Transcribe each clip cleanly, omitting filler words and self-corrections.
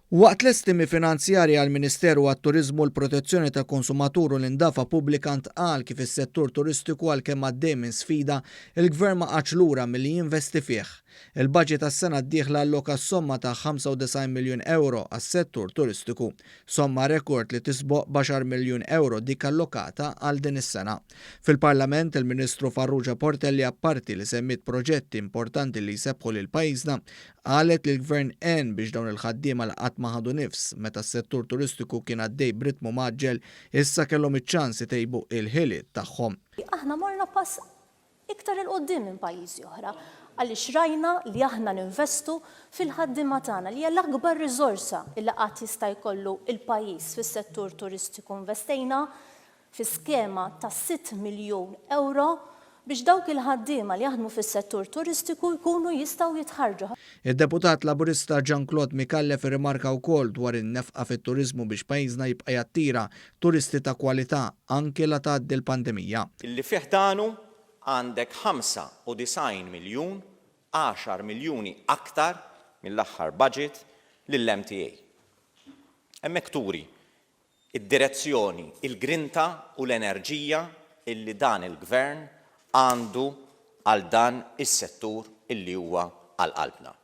Waqt l-estimi finanzjarji għall-Ministeru għat-Turiżmu, l-Protezzjoni tal-Konsumatur u l-Indafa Pubblika ntqal kif is-settur turistiku għalkemm għaddej minn sfida, il-Gvern ma qagħadx lura milli jinvesti fih. Il-budget għas-sena d-dieħla alloka somma ta' 95 miljun euro għas-settur turistiku, somma rekord li tisboq b'għaxar miljun euro dik allokata għal din is-sena. Fil-Parlament, il-Ministru Farrugia Portelli apparti li semmiet proġetti importanti li jsebbħu lil pajjiżna, Qalet li l-Gvern għen biex dawn il-ħaddiema li qatt ma ħadu nifs meta s-settur turistiku kien għaddej b'ritmu mgħaġġel, issa kellhom iċ-ċans itejbu il-ħiliet tagħhom. Aħna morna pass iktar 'il quddiem minn pajjiżi oħra għaliex rajna li aħna ninvestu fil-ħaddiema tagħna li hija l-akbar riżorsa li qatt jista' jkollu l-pajjiż fis-settur turistiku. Investejna fi skema ta' sitt miljun ewro biex dawk il-ħaddiema li jaħdmu fis-settur turistiku jkunu jistgħu jitħarrġu. Id-Deputat Laburista Jean Claude Micallef irrimarka wkoll dwar in-nefqa fit-turiżmu biex pajjiżna jibqa' jattira turisti ta' kwalità anki la tgħaddi l-pandemija. Li fi ħdanu għandek 95 miljun, għaxar miljuni aktar mill-aħħar budget lill-MTA. Hemmhekk turi id-direzzjoni, il-grinta u l-enerġija illi dan il-Gvern għandu għal dan is-settur illi huwa għal qalbna.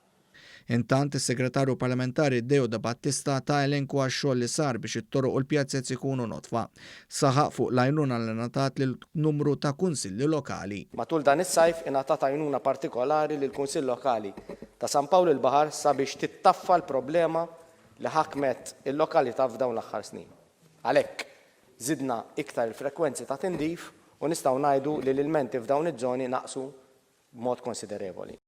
Intant, is-Segretarju Parlamentari Deo Debattista ta elenku għax-xogħol li sar biex it-toroq u l-pjazez ikunu nodfa. Saħaq fuq l-għajnuna li ngħatat lil numru ta' kunsilli lokali. Matul dan is-sajf ingħatat għajnuna partikolari lill-Kunsill Lokali ta' San Pawl il-Baħar sabiex tittaffa l-problema li ħakmet il-lokalità f'dawn l-aħħar snin. Għalhekk, żidna iktar il-frekwenzi ta' tindif u nistgħu ngħidu li l-ilmenti f'dawn iż-żoni naqsu b'mod konsiderevoli.